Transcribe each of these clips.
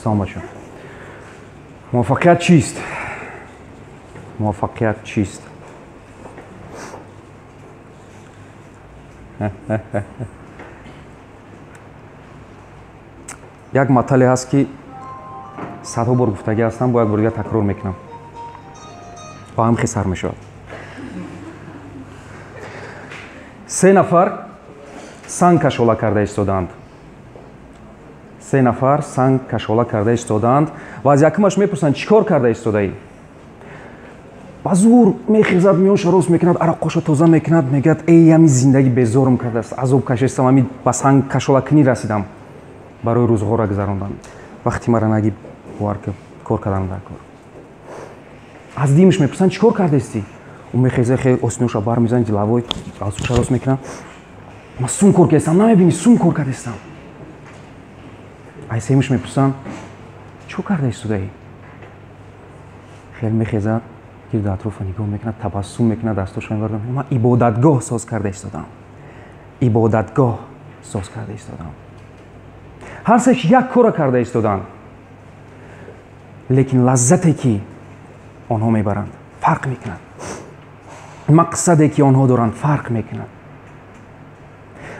Салом, бача. Муваффақият чист? Муваффақият чист? Як матале ҳаст, ки садҳо бор гуфтагӣ ҳастам, бо як бор дигар такрор мекунам. Ба ҳам хел сар мешавад. Се нафар санг кашола карда истодаанд. Се нафар санг кашола карда истодаанд ва аз якумаш мепурсанд: чӣ кор карда истодаӣ? Ба зур мехезад, миёнша рост мекунад, араққоша тоза мекунад, мегӯяд: эй, ҳамин зиндагӣ безорум кардааст, азоб кашистам, ҳамин ба санг кашолакунӣ расидам барои рӯзғора гузарондан. Вақти мара нагӣ, бовар ки кор кардан дар кор. Аз димаш мепурсанд: чӣ кор кардаистӣ? Ӯ мехеза, хел осиноша бармезанад, дилавой галстукша рост мекунад: ман сум кор кардастам, намебинӣ, сум кор кардастам. Ай сеюмаш мепурсанд: чӣ кор карда истодаӣ? Хел мехезад, гирду атрофа нигоҳ мекунад, табассум мекунад, дастошро мебарад: ман ибодатгоҳ соз карда истодам, ибодатгоҳ соз карда истодам. Ҳар сеш як кора карда истоданд, лекин лаззате ки онҳо мебаранд фарқ мекунад, мақсаде ки онҳо доранд фарқ мекунад.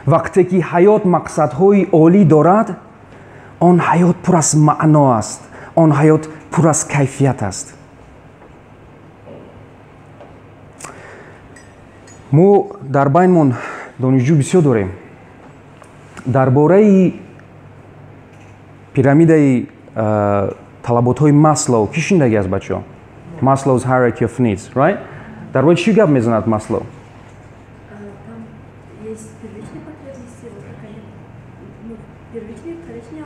Вақте ки ҳаёт мақсадҳои олӣ дорад, он ҳаёт пур аз маъно аст, он ҳаёт пур аз кайфият аст. Мо дар байнмон донишҷӯ бисёр дорем. Дар бораи пирамидаи талаботҳои Маслоу кӣ шиндаги аст, бачаҳо? Maslow's hierarchy of needs, right? Дар бораи чӣ гап мезанад Маслоу? Там есть первичные потребности, вот как они, ну, первичные, вторичные,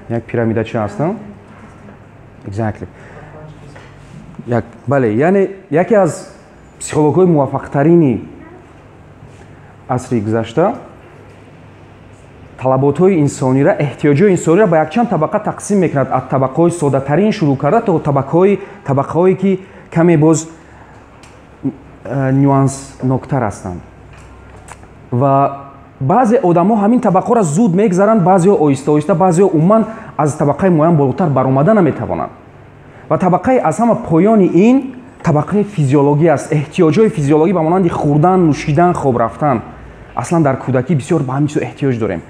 як пирамидача аст, exactly. Як, бале, яъне яке аз психологҳои муваффақтарини асри гузашта талаботҳои инсонира, эҳтиёҷои инсониро ба якчанд табақа тақсим мекунад, аз табақаҳои соддатарин шурӯъ карда то табақаҳое ки каме боз нюансноктар ҳастанд. Ва баъзе одамо ҳамин табақаҳоро зуд мегзаранд, баъзеҳо оҳиста оҳиста, баъзеҳо умуман аз табақаи муайян болотар баромада наметавонанд. Ва табақаи аз ҳама поёни ин табақаи физиологӣ аст, эҳтиёҷҳои физиологӣ ба монанди хӯрдан, нӯшидан, хоб рафтан. Аслан дар кӯдакӣ бисёр ба ҳамин чизо эҳтиёҷ дорем,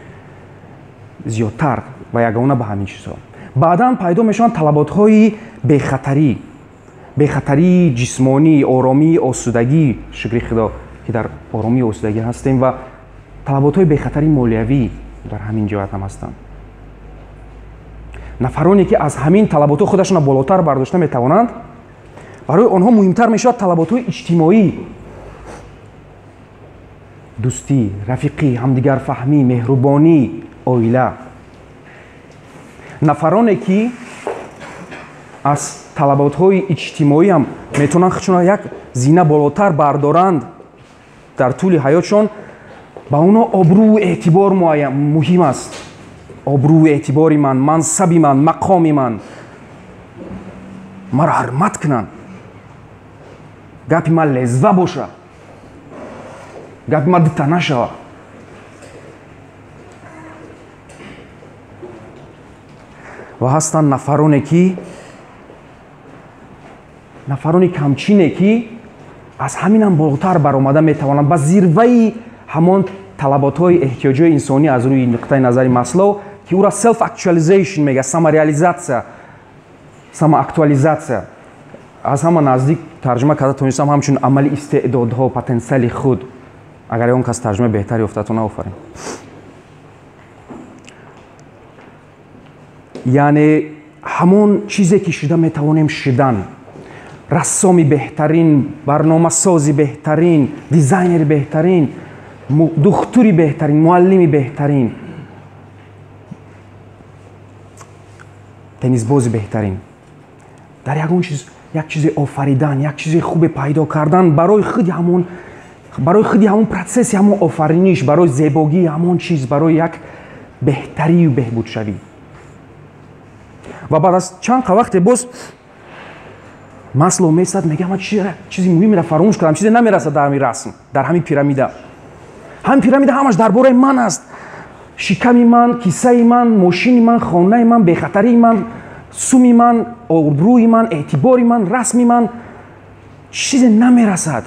зиёдтар ва ягона ба ҳамин чизҳо. Баъдан пайдо мешаванд талаботҳои бехатарӣ, бехатарии ҷисмонӣ, оромӣ, осудагӣ. Шукри Худо, ки дар оромии осудагӣ ҳастем. Ва талаботҳои бехатари молиявӣ дар ҳамин ҷиҳат ҳам ҳастанд. Нафароне ки аз ҳамин талаботҳо худашонро болотар бардошта метавонанд, барои онҳо муҳимтар мешавад талаботҳои иҷтимоӣ: дӯстӣ, рафиқӣ, ҳамдигарфаҳмӣ, меҳрубонӣ, оила. Нафароне ки аз талаботҳои иҷтимоӣ ҳам метавонанд худшонро як зина болотар бардоранд дар тӯли ҳаётшон, ба онҳо обрӯву эътибор муҳим аст. Обрӯву эътибори ман, мансаби ман, мақоми ман, маро ҳурмат кунанд, гапи ман лезва боша, гапи ман дута нашава. Ва ҳастанд нафароне ки, нафарони камчине ки аз ҳаминам болотар баромада метавонанд ба зирваи ҳамон талаботҳои эҳтиёҷои инсонӣ аз рӯи нуқтаи назари Маслоу, ки ӯра self actualization мега, самореализация, самоактуализация. Аз ҳама наздик тарҷума карда тонистам ҳамчун амали истеъдодҳо, потенсиали худ. Агар он кас тарҷума беҳтар ёфта, офарин. Яъне ҳамон чизе ки шуда метавонем шудан: рассоми беҳтарин, барномасози беҳтарин, дизайнери беҳтарин, духтури беҳтарин, муаллими беҳтарин, теннисбози беҳтарин. Дар ягон чиз як чизе офаридан, як чизе хубе пайдо кардан, барои худи ҳамон процесси ҳамон офариниш, барои зебогии ҳамон чиз, барои як беҳтарию беҳбудшавӣ. Ва баъд аз чанд вақте боз Маслоу месад, мега: ман чизи муҳимеро фаромӯш кардам, чизе намерасад дар ҳамин расм, дар ҳамин пирамида. Ҳамин пирамида ҳамаш дар бораи ман аст. Шиками ман, кисаи ман, мошини ман, хонаи ман, бехатарии ман, суми ман, обрӯи ман, эътибори ман, расми ман чизе намерасад.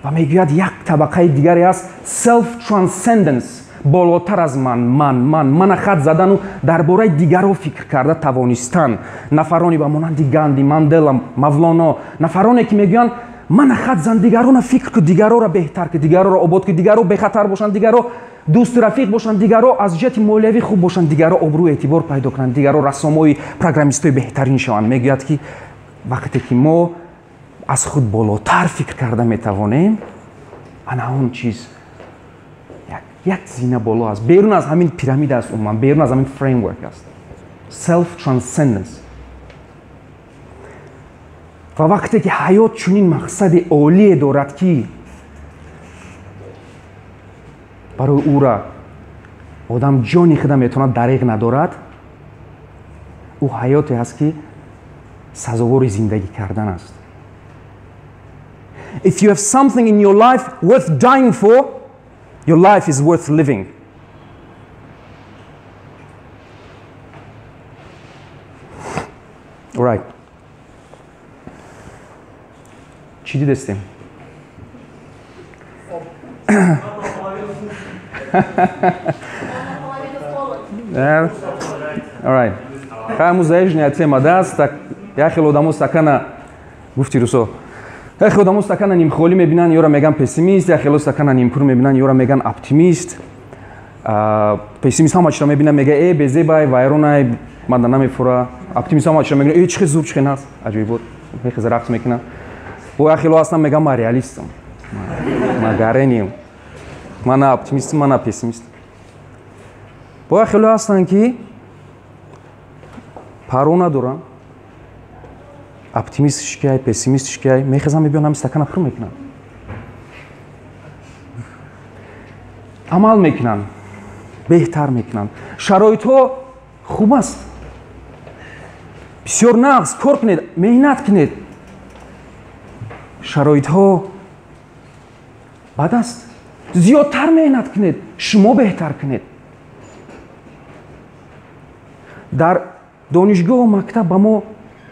Ва мегӯяд, як табақаи дигаре аст, self transcendence, болотар аз ман, ман, ман, мана хат задану дар бораи дигарро фикр карда тавонистан. Нафароне ба монанди Ганди, Мандела, Мавлоно, нафароне ки мегӯянд, мана хат зан, дигарона фикр ку, дигарора беҳтар ку, дигарора обод ку, дигаро бехатар бошанд, дигаро дӯсту рафиқ бошанд, дигаро аз ҷиҳати молиявӣ хуб бошанд, дигаро обрӯ эътибор пайдо кунанд, дигаро рассомои, программистои беҳтарин шаванд. Мегӯяд, ки вақте ки мо аз худ болотар фикр карда метавонем, ана он чиз як зина боло аст, берун аз ҳамин пирамида аст, умуман берун аз ҳамин framework аст, self transcendence. Ва вақте ки ҳаёт чунин мақсади олие дорад, ки барои ӯра одам ҷони худа метавонад дареғ надорад, ӯ ҳаёте аст, ки сазовори зиндагӣ кардан аст. If you have something in your life worth dying for, your life is worth living. All right. Чӣ дидестем? All right. Ҳаму заезженная тема, да? Як хел одамо стакана, гуфти русо, як хел одамо стакана нимхолӣ мебинанд, ёра меган пессимист, як хело стакана нимпур мебинанд, ёра меган оптимист. Пессимист ҳама чиро мебинад, мега, э, безебай, вайронай, мада намефура. Оптимист ҳама чиро мегӯяд, э, чӣ хел зур, чӣ хел наст, аҷоибот, мехеза рақс мекунад. Бо як хело ҳастам, мегам, ман реалистам, ман гареним, ман на оптимистам, ман на пессимист. Бо як хело ҳастанд, ки паро надоранд, оптимистш киай, пессимистш киай, мехезам, мебиён, ҳами стакана пур мекунанд, амал мекунанд, беҳтар мекунанд. Шароитҳо хуб аст, бисёр нағз, кор кунед, меҳнат кунед. Шароитҳо бад аст, зиёдтар меҳнат кунед, шумо беҳтар кунед. Дар донишгоҳу мактаб ба мо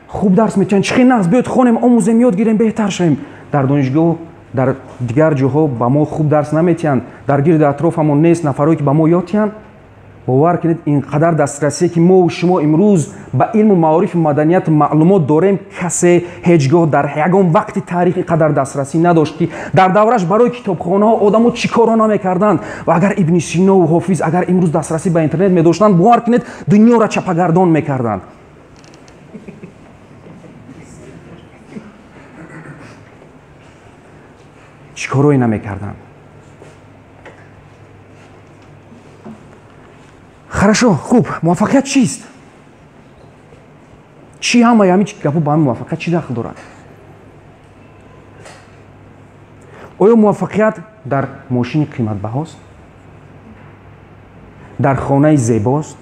хуб дарс метиҳанд, чӣ хел нағз, биёед хонем, омӯзем, ёд гирем, беҳтар шавем. Дар донишгоҳ, дар дигар ҷоҳо ба мо хуб дарс наметиҳанд, дар гирди атрофамон нест нафарое, ки ба мо ёд диҳанд. Бовар кунед, ин қадар дастрасие, ки мо шумо имрӯз ба илму маорифу маданияту маълумот дорем, касе ҳеҷ гоҳ дар ягон вақти таърих ин қадар дастрасӣ надошт, ки дар давраш барои китобхонаҳо одамо чӣ корро намекарданд. Ва агар Ибни Синову Ҳофиз агар имрӯз дастрасӣ ба интернет медоштанд, бовар кунед, дунёро чапагардон мекарданд. Чӣ корое намекарданд. Хорошо, хуб, муваффақият чист? Чӣ ҳамаи ҳамин гапо ба ҳамин муваффақият чӣ дахл дорад? Оё муваффақият дар мошини қиматбаҳост? Дар хонаи зебост?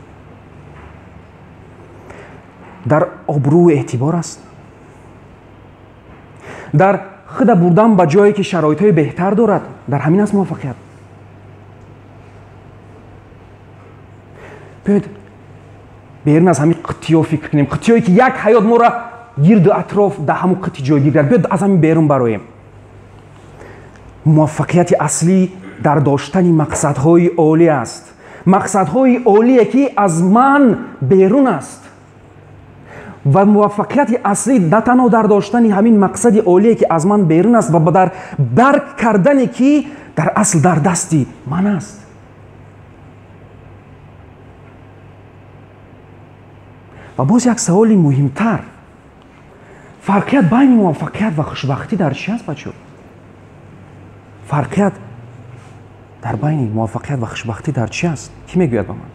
Дар обрӯу эътибор аст? Дар худа бурдан ба ҷое, ки шароитҳои беҳтар дорад? Дар ҳамин аст муваффақият? Биёед берун аз ҳамин қитиё фикр кунем, қитиёе, ки як ҳаёт моро гирду атроф дар ҳамун қити ҷойгир кард. Биёед аз ҳамин берун бароем. Муваффақияти аслӣ дар доштани мақсадҳои олӣ аст, мақсадҳои олие, ки аз ман берун аст. Ва муваффақияти аслӣ на танҳо дар доштани ҳамин мақсади олие, ки аз ман берун аст, ва дар дарк кардане, ки дар асл дар дасти ман аст. Ва боз як саволи муҳимтар: фарқият байни муваффақият ва хушбахтӣ дар чӣ аст, бачо? Фарқият дар байни муваффақият ва хушбахтӣ дар чӣ аст? Кӣ мегӯяд ба ман?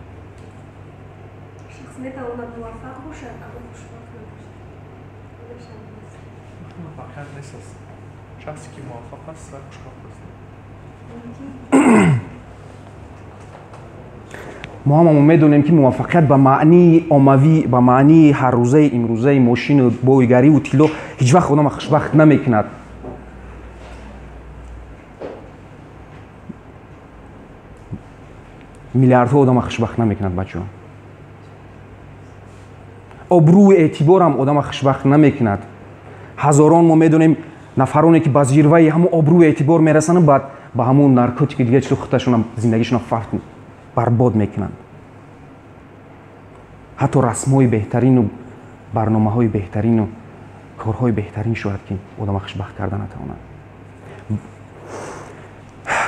Шахс метавонад муваффақ бошад, аммо хушбахт набошад. Муваффақият нест аст. Шахсе, ки муваффақ аст, хушбахт аст. Мо ҳамамо медонем, ки муваффақият ба маънии оммавӣ, ба маънии ҳаррӯзаи имрӯзаи мошину бойгариву тилло ҳеҷ вақт одама хушбахт намекунад. Миллиардҳо одама хушбахт намекунад, бачаҳо. Обрӯи эътиборам одама хушбахт намекунад. Ҳазорон мо медонем нафароне ки ба зирваи ҳамун обрӯи эътибор мерасанд, баъд ба ҳамун наркотики дига чизо худашона зиндагишона фарт барбод мекунанд. Ҳатто расмҳои беҳтарину барномаҳои беҳтарину корҳои беҳтарин шояд ки одама хушбахт карда натавонанд.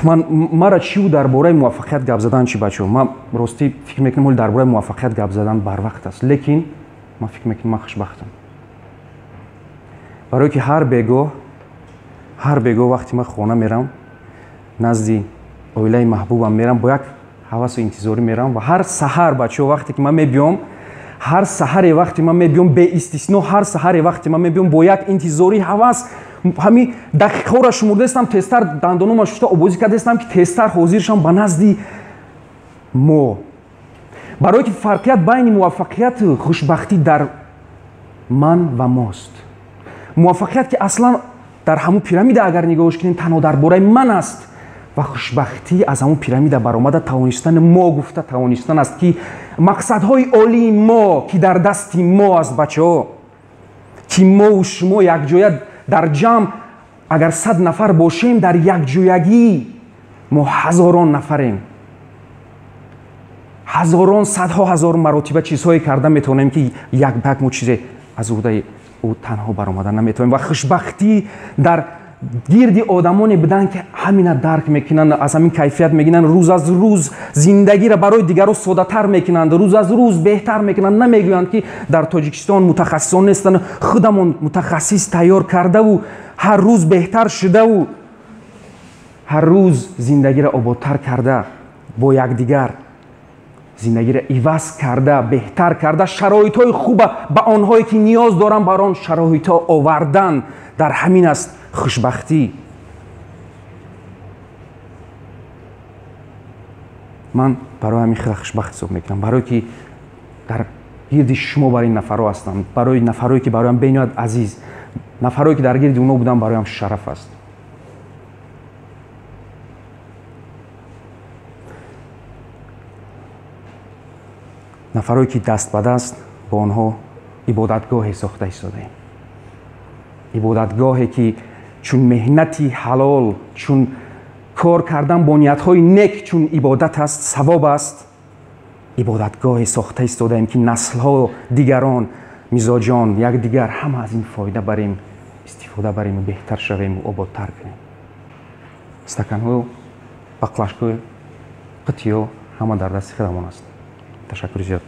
Ман мара чиу дар бораи муваффақият гап задан чи, бачаҳо? Ман ростӣ фикр мекунам, ҳоли дар бораи муваффақият гап задан барвақт аст, лекин ман фикр мекунам, ман хушбахтам. Барое ки ҳар бегоҳ вақте ман хона мерам, назди оилаи маҳбубам мерам, бо як ҳавасу интизорӣ мерам ва ҳар саҳар, бачаҳо, вақте ки ман мебиём, ҳар саҳаре вақте ман мебиём, беистисно ҳар саҳаре вақте ман мебиём, бо як интизорӣ ҳавас ҳамин дақиқаҳоро шумурдаистам, тезтар дандонома шуста обозӣ кардаистам, ки тезтар ҳозир шавам ба назди мо. Барое ки фарқият байни муваффақияту хушбахтӣ дар ман ва мост. Муваффақият ки аслан дар ҳамун пирамида агар нигоҳш кунем, танҳо дар бораи ман аст ва хушбахтӣ аз ҳамун пирамида баромада тавонистани мо гуфта тавонистан аст, ки мақсадҳои олии мо, ки дар дасти мо аст, бачаҳо, ки мову шумо якҷоя дар ҷамъ агар 100 нафар бошем, дар якҷоягӣ мо ҳазорон нафарем. Ҳазорон, садҳо ҳазор маротиба чизҳое карда метавонем, ки як ба як мо чизе аз уҳдаи ӯ танҳо баромада наметавонем. Ва хушбахтӣ дар гирди одамоне буданд, ки ҳамина дарк мекунанд, аз ҳамин кайфият мегиранд, рӯз аз рӯз зиндагиро барои дигарон соддатар мекунанд, рӯз аз рӯз беҳтар мекунанд. Намегӯянд, ки дар Тоҷикистон мутахассисон нестанд, худамон мутахассис тайёр кардаву ҳар рӯз беҳтар шудаву ҳар рӯз зиндагиро ободтар карда, бо якдигар зиндагиро иваз карда, беҳтар карда, шароитҳои хуба ба онҳое ки ниёз доранд, бар он шароитҳо овардан. Дар ҳамин аст хушбахтӣ. Ман барои ҳамин хеле хушбахт ҳисоб мекунам, барое ки дар гирди шумо бар ин нафарҳо ҳастам, барои нафарҳое ки бароям бениҳоят азиз, нафарҳое ки дар гирди онҳо будам, бароям шараф аст. Нафарҳое ки даст ба даст бо онҳо ибодатгоҳе сохта истодаем, ибодатгоҳе ки чун меҳнати ҳалол, чун кор кардан бо ниятҳои нек, чун ибодат аст, савоб аст, ибодатгоҳе сохта истодаем, ки наслҳо, дигарон, мизоҷон, якдигар ҳама аз ин фоида барем, истифода барему беҳтар шавему ободтар кунем. Стаканҳо, баклашкҳо, қутиҳо ҳама дар дасти худамон аст. Ташаккури зиёд.